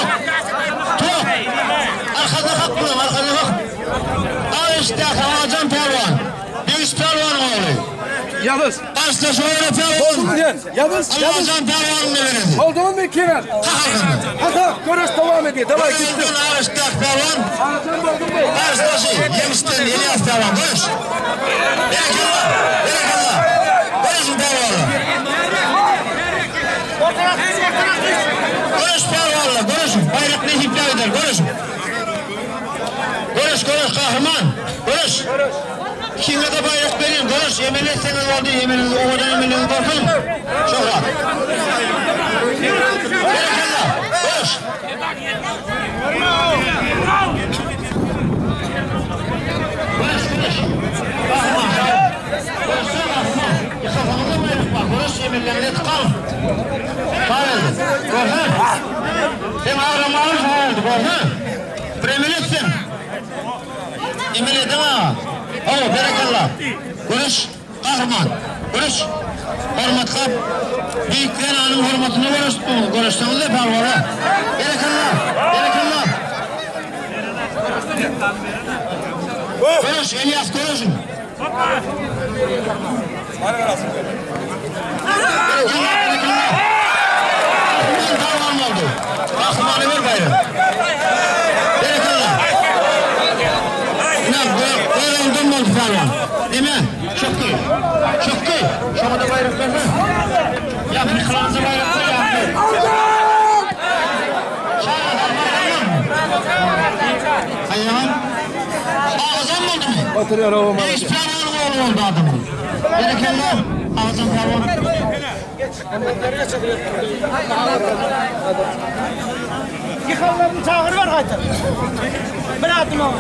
Tok. Arkasına kalk bulam arkasına kalk. Al işte Hasan pehlivan. Büyük pehlivan oğlu. Yavuz. Karşıda şöyle pehlivan. Boldun mu diyen? Yavuz, Yavuz. Allah'tan pehlivan ne verirdi? Boldun mu Kenan? Kalk arkasına. Hasap, görüş dowam edýär. Daway gittim. Gittim. Arışta pehlivan. Hasan boldun mu? Karşıdaşı yemişten İlyas pehlivan. Görüş. Berekallah. Berekallah. Görüşün pehlivanla. Görüş pehlivanla. Görüşün. Bayrak ne iptal eder. Görüşün. Görüş görüş kahraman. Görüş. Kime de bayrak verin. Görüş. Yemin etseniz oldu. Yemin o kadar yemin korkun. Çok rahat. Berekallah. Görüş. Görüş görüş. Kahraman. Görüşsene kahraman. Yıkafamıza bayrak var. Görüş yeminlerini tıkalım. Sağ Görsen. Sen ağramalı sağ oldu. Görsen. Premiletsin. Yemin edin ha. Oh berekallah. Görüş. Kahraman. Görüş. Hormat kap. Büyük Hanım hormatını görüş. Görüşseniz de pervara. Berekallah. Berekallah. Görüş İlyas görüşün. Berekallah berekallah. Kahraman pehlivan oldu. Kahramanı ver bayrağı. Berekallah. İnan böyle oldun mu oldu pehlivan? Değil mi? Çok iyi. Çok iyi. Şuna da bayrak versin. Ya bir kılanızı bayrak ver ya. Hayvan. Ağzım oldu mu? Oturuyor oğlum. Beş pehlivan oğlu oldu adamın. Berekallah. Ağzım pehlivan. Yıkanlarını çağır var qaytar. Bir adım o.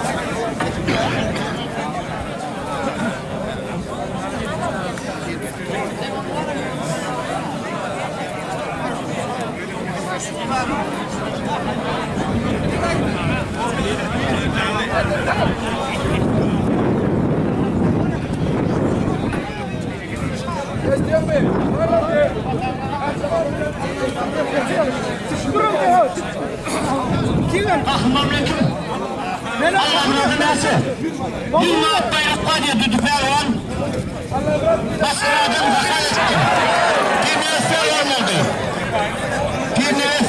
Kahraman kim? Allah'ın nasıl? Dünya bayrak var ya düdü pehlivan. Basradan bakar etti. Pirneves pehlivan oldu. Pirneves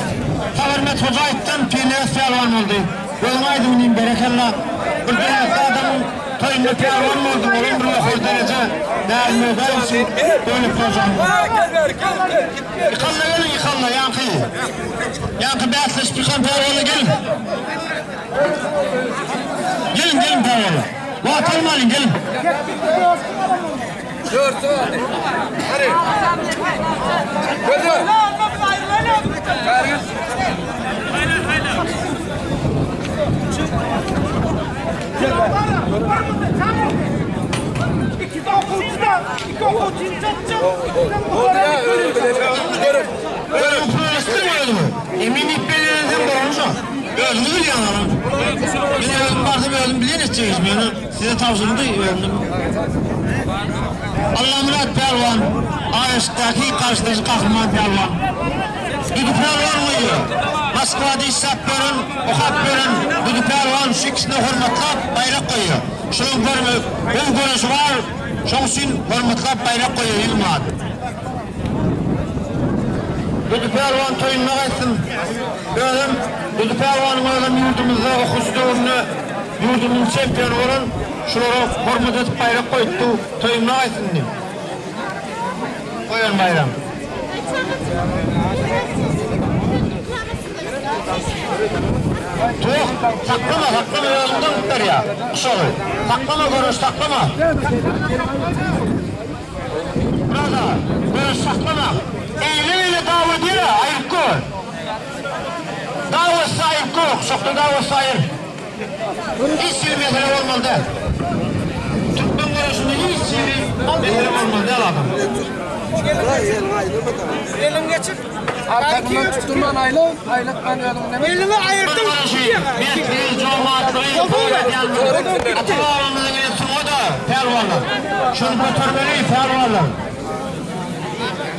Tabarmet Hoca aýtdan Pirneves pehlivan oldu. Gözüň aýdyň diýim berekella. Bir dönemde adamın toýunda pehlivan oldu. Onun bir ýokary dereje dälmi ödäýsin. Dönüp hocam. Gel gel gel gel. Gitme. Yıkanla gelin yıkanla yankı. Yankı bäsleşip yıkan pehlivanla gelin. Gelin gelin pehlivanla. Vatan alın gelin. Dört hadi. Hadi. Gözü. Kargın. İki de okulcu da, iki okulcu Oldu ya. Öyle bilelim. Görüş. Görün pırıştırmıyor mu? Emin ipbelenizin borunca. Özünü bilýän onuň. Men özüm barsa özüm bilen etjek meni. Size tavşırdı özüm. Allah Murat Pehlivan, Ayş'taki karşıdaşı kahraman pehlivan. Düdü pehlivan mıydı? Moskvada işsap beren, okap beren, Düdü pehlivan Şu ikisine hormatlap baýrak goýýar. Şularyň görme gowy göreşi bar. Şoň üçin hormatlap baýrak goýýar 100 manat. Durdy pälwan toýunda gaýtsyn. Özem Durdy pälwanyň özem ýurdumyzda okuwçy döwründe ýurdumyzyň çempiony bolan şulara hormat edip baýrak goýupdy. Toýunda gaýtsyn diýip. Goýan baýram. Tok, saklama, saklama özüňden gutdarýar. Uşagy. Saklama göreş, saklama. Burada göreş saklama. Eýle beýle dawa edýär, aýryp gör. Dawa etse aýryp gör, guşakda dawa etse aýyr. Hiç hili mesele bolmaly däl. Türkmen göreşinde hiç hili mesele bolmaly däl adam. Elin geçir. Arkandan tutturman aýla, aýlatman özüň neme? Elini aýyrdyň. Mertliği, cömertliği, Ata-babamyzyň eden sungaty pälwanlar. Şuny götermeli pälwanlar.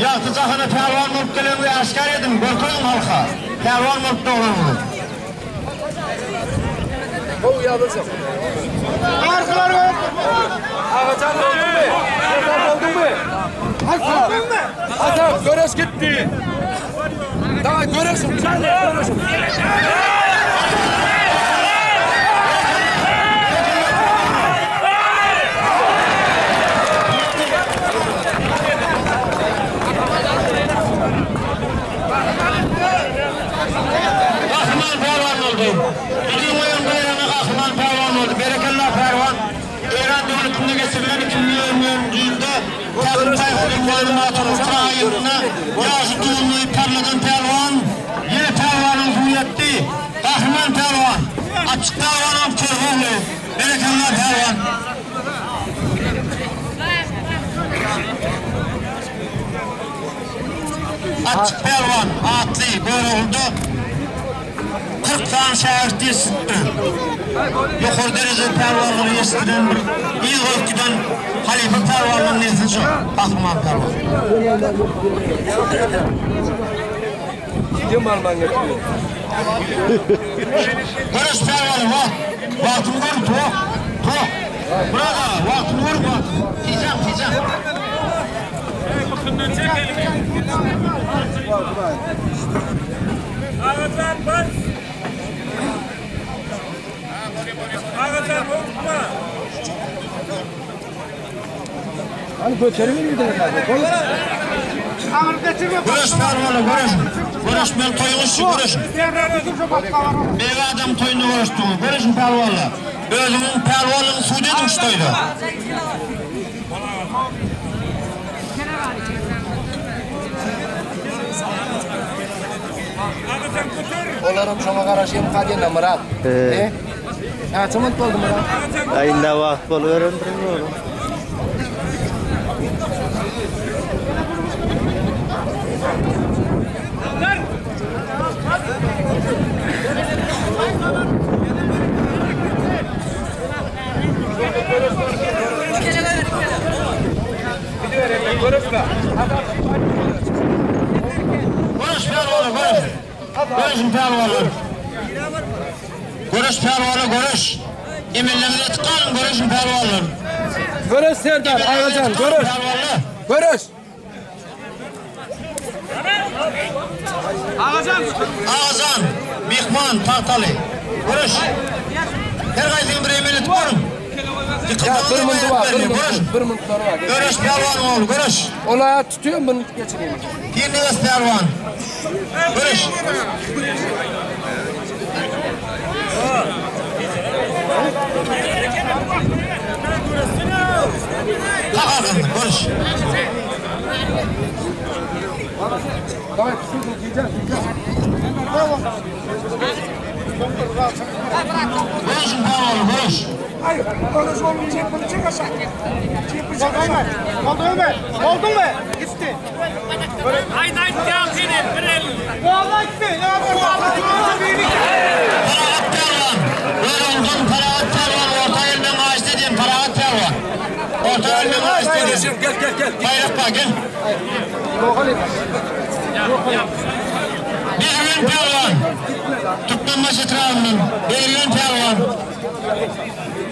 Ýagty jahana pälwan bolup geleniňizi äşgär ediň, görkeziň halka. Pälwan bolup doglanyňyzy. Gowy ýazylşyk. Arkalar öp. Agajan bolduňmy? Serdar bolduňmy? Hasan. Hasan göreş gitdi. Daway göreşiň, göreşiň. Gahryman pälwan boldy. Biziň goýan baýragyna Gahryman pälwan boldy. Berekella pälwan. Eýran döwletinde geçirilen 2020-nji ýylda Pähim-paýhas ummany Matarultra aýynda ýaşy tugunly parladan pälwan ýene pälwanyň suwy ýetdi. Gahryman pälwan. Açyk pälwanam Körogly. Berekella pälwan. Açyk pälwan atly Görogluda 40 sany şägirt ýetişipdir. Ýokary derejeli pälwanlary ýetişdiren bir yz goýup giden halypa pälwanlaryň nesli şu Gahryman pälwan. Kim alman getdi? Göreş pälwany wagt. Wagtyny gör, tok. Tok. Burada wagtyny gör, wagt. Tijam, tijam. Ağacan bas. Ağacan unutma. Hani göçeri mi gidelim abi? Göreş pälwany göreş. Göreş men toýuň şu göreş. Beg adam toýunda göreşdi. Göreşiň pälwanlar. Özüňiň pälwanyň suw dediň şu toýda. Ağacan götür. Olaram şoňa garaşýan kadena Murat. E? Näçe minut boldy Murat? Ayında wagt boluberendir oğlum. Görüşme. Göreş pälwany göreş. Göreşiň pälwanlar. Göreş pälwany göreş. Emellerinizi etip galyň göreşiň pälwanlar. Göreş Serdar, Agajan, göreş. Pälwanlar. Göreş. Ağazan, Mihman, Tahtaly. Göreş. Her gaýsyny bir emel etip görüň. Ya bir minut var, bir Göreş. minut, bir minutları var. Göreş pälwan oğlu, göreş. Olaya tutuyorum bunu geçireyim. Dinleyiz pälwan. Göreş. Kalk arkandan, göreş. Davay tutuyorsun, diyeceğim, diyeceğim. Göreşin pälwanı, göreş. Hayır. Konuş oğlum çek bunu çek aşağı. Çek bunu çek aşağı. Oldu mu? Oldu mu? Gitti. Haydi haydi gel seni bir el. Vallahi gitti. Ne yapıyorsun? Parahat pälwan. Yoruldun Parahat pälwan. Orta elmen ağaç dediğim Parahat pälwan. Orta elmen ağaç dediğim. Görüşüm, gel gel gel. Bayrak bak gel. Mihman pälwan. Türkmenbaşy etrabyndan Bezirgen pälwan.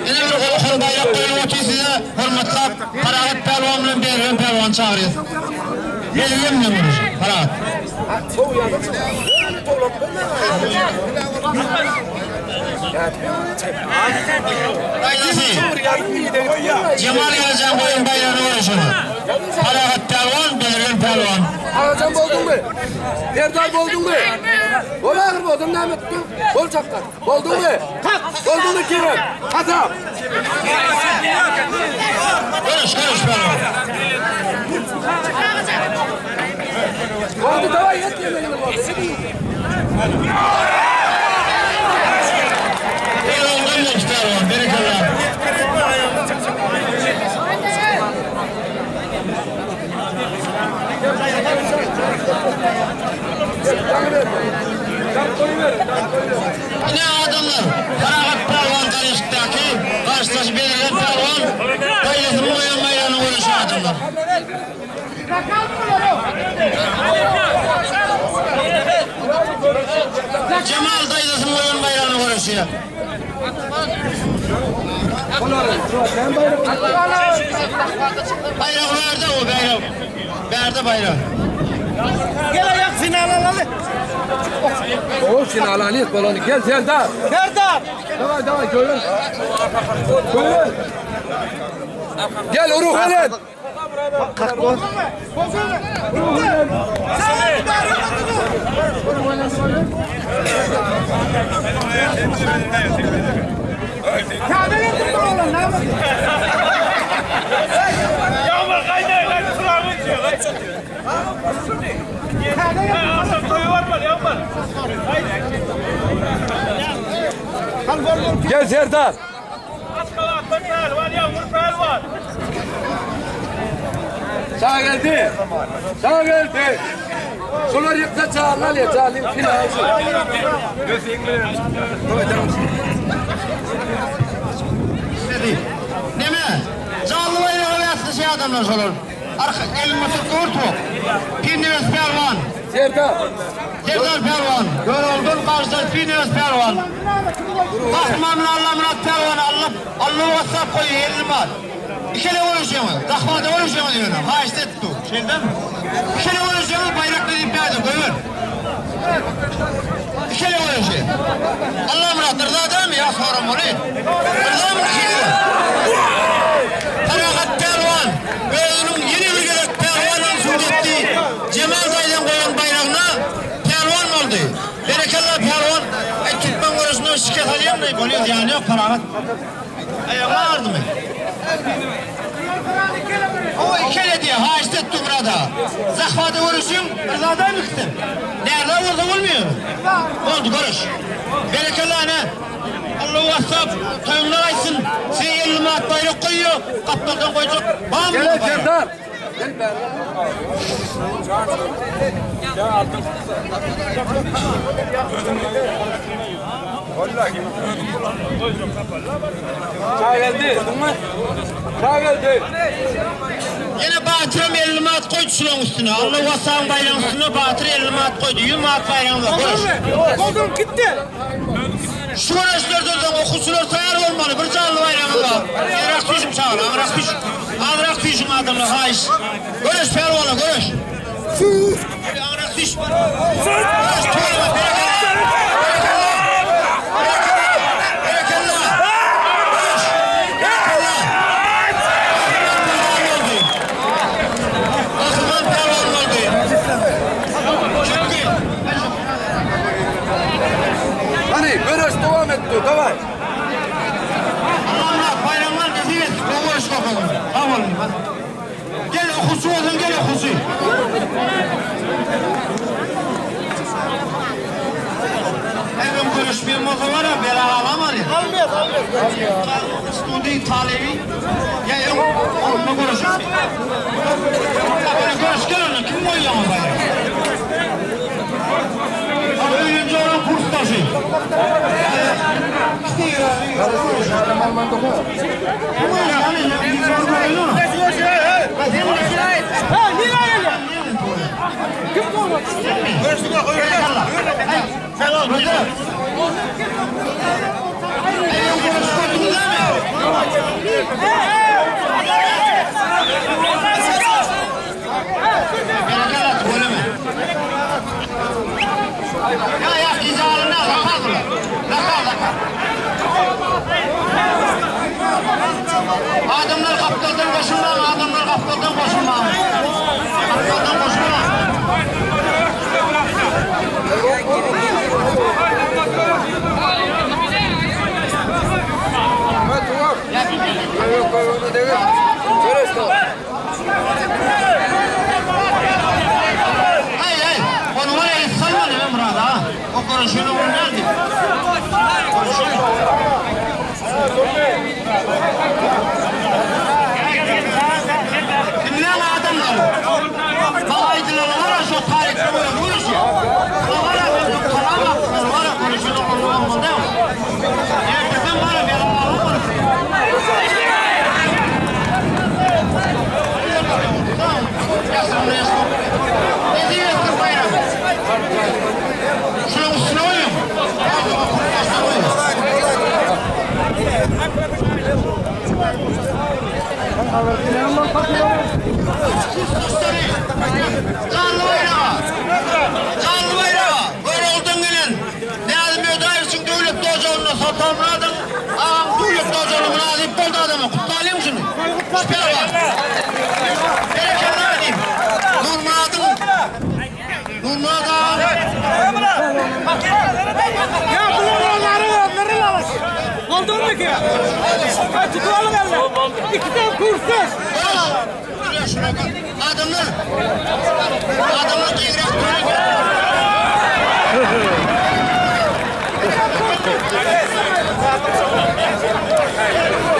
Ene bir ullakan baýrak goýlup otyr size hormatlap Parahat pälwan bilen Bezirgen pälwany çagyrýas. Bezirgen bilen görüş Parahat. Gaýdasy. Jemal geljeň goýun baýragyny görüşeňiz. Parahat pälwan, Bezirgen pälwan. Agajan bolduňmy? Serdar bolduňmy? Bol ahyr boldum näme etdiň? Bol çakgan. Bolduňmy? Kalk. Bolduňmy Kerem? Hasap. Görüş, görüş pälwan. Boldy daway et ýemegiňi boldy. Pälwandan boldy pälwan. Berekella. Ine adamlar, Parahat pälwan Garyşykdaky garşydaşy Bezirgen pälwan daýzasynyň goýan baýragyna göreşen adamlar. Jemal daýzasynyň goýan baýragyna göreşýär. Baýrak bärde o baýrak. Bärde baýrak. Gel ayak final alaly. O final alyk bolany. Gel Serdar. Serdar. Daway daway göwün. Göwün. Gel Uruhelen. Yağmur kaynağı lan kulağımı diyor. Adam toyu var mı yağmur? Gel Serdar. Aşkalat'ta pehlivan yağmur pehlivan. Sağ geldi. Sağ geldi. Şular yıksa çağırlar ya çağırlayım final. Dedi. Neme? Canly baýraga bäsleşýän adamlar şolar. Arka elini tutup dur. Pirnebes pälwan. Serdar. Serdar pälwan. Göroldan garşydaş Pirnebes pälwan. Gahryman Allamyrat pälwan Allah Allah wasap goýup elini bar. Ikele görüşýäňiz. Zahmada görüşýäňiz ýöne. Haýyşt etdi. Şeýdemi? Ikele görüşýäňiz baýrak diýip berdi. Goýber. Ikele görüşi. Allamyrat yrza dämi ýa soramaly? Yrzamy ikili? Parahat pälwan özüniň ýene bir gezek pälwan sud etdi. Jemal daýydan goýan baýragyna pälwan boldy. Berekella pälwan. Ay Türkmen görüşünden şikes alýan da bolýar ýany ýok Parahat. Aýagyň agyrdymy? O ikele diýe haýyşt etdi burada. Zahwada görüşüň, yrza dämi ikisi? Näde bolsa bolmuyor. Boldy görüş. Berekella ne? Allah wasap, toýuňlar aýtsyn. Size 50 manat baýrak goýuyor, gapdaldan goýjak. Bam Gel Serdar. Gel beri. Sağ geldi. Sağ geldi. Yine Batır'ım 50 manat koydu şulan üstüne. Allah wasap'ın bayrağın üstüne Batır 50 manat koydu. 100 manat bayrağın var. Görüş. Buldum gitti. Şu görüşlerden okuçular tayar olmalı. Bir canlı bayrağın var. Azrak düşüm çağır. Azrak düş. Azrak düşüm adamlar. Hayış. Görüş Pervana görüş. Azrak düş. Görüş Pervana. Berekella. Berekella. Görüş. Berekella. Akılman Pervan oldu. Çünkü Hani görüş devam etti. Davay. Allah bayramlar nasip etsin. Kovuş bakalım. Tamam. Gel okusu olsun gel okusu. Evim görüşmeyeyim olsa var ya bela alamadı. Almıyor almıyor. Studi talebi. Ya yok. Onunla görüşürüz. Ya böyle görüş gel onunla. Kim koyuyor ama bayrağı? Abi birinci olan kurstaşı. Ha niye öyle? Kim koydu? Ýa ýa gije alynýar zakaz bular. Zakaz zakaz. Adamlar gapdaldan goşulmaň, adamlar gapdaldan goşulmaň. Gapdaldan goşulmaň. Hey hey, onu var ya salma ne Murat ha. O konuşuyor onu nerede? Kimler adamlar? Bağaydılar var şu tarihte böyle konuşuyor. Var ya kalam attılar var ya konuşuyor onu olmadı. Erteden var ya bir Canlı bayrağı! Canlı bayrağı! Göreldin gelin! Näzim Ödäýewiçiň döwlet dojagynda Sultan Myradyň agam döwlet dojagyna mynasyp boldy adama. Kutlalyň şuny. Şüpher bar. Berekella diýip. Nurmyradyň Nurmyrad agam Ya bunların özleri alasın. Oldu mu ki? Ha tutalım elle. İki tane kursus. Adamlar Adamlar gigrek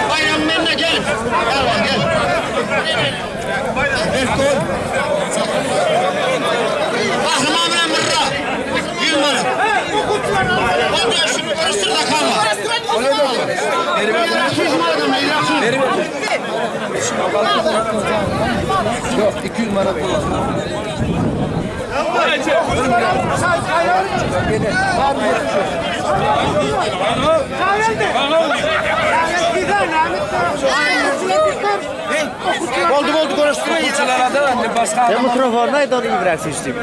Bayram benimle gel. Gel bak gel. Kahraman bilen mırra. 100 manat. Oldu şunu karıştır da kalma. 200 manat ama 200. Yok 200 manat. Oldu oldu konuşturma yeter. Ya mikrofonda onu ibrak seçtim.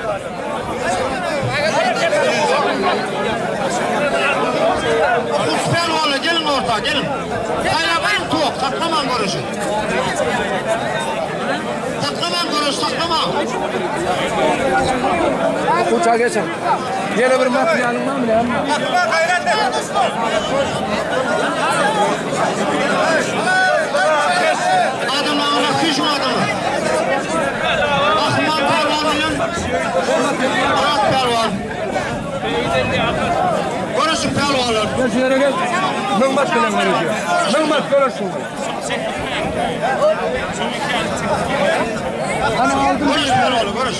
Süper oğlu gelin orta gelin. Kaynamayın tuğ, saklaman konuşun. Saklaman konuş, saklaman. Uçağa geçin. Yine bir materyalin var mı ne? Adamlarına kışma adamı. Ahman Pervan ile Murat Pervan. Konuşun Pervanlar. Gel şuraya gel. Mıngmat bilen görüşüyor. Mıngmat görüşüyor. Konuş Pervan'ı konuş.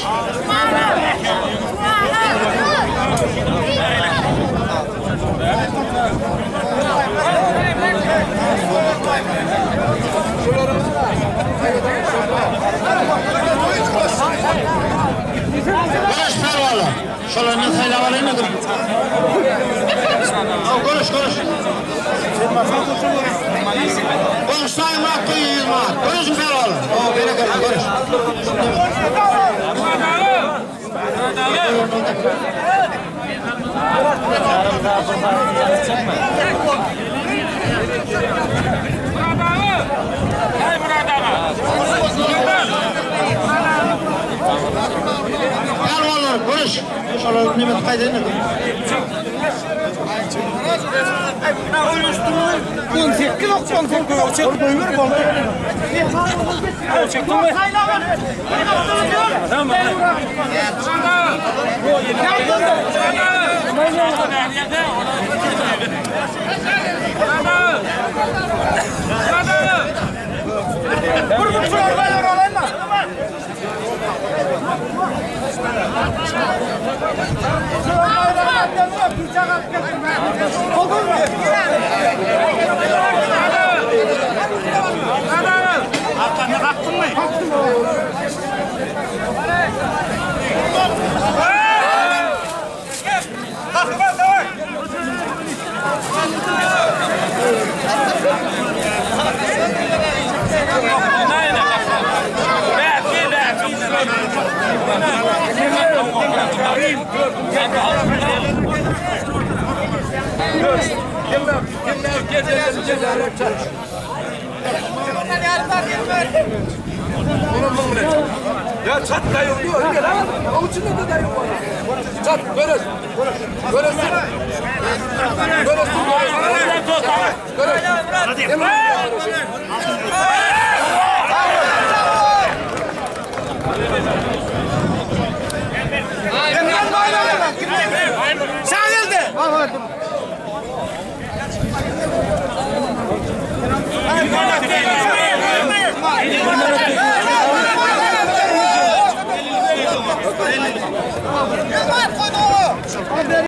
Konuş Pervan'ı. Şöyle sayla var mı? Konuş konuş. Konuş Sayın Murat Kıyı Yılmaz. Konuşun Pervan'ı. O beni konuş. Pervanlar konuş. Şöyle nimet kaydedin. 18 98 çek koyuyor boldu. Ya çat dayı diyor. Gel al. Onun içinde de dayı var. Çat görüş. Görüşsün. Görüşsün. Görüşsün. Görüş.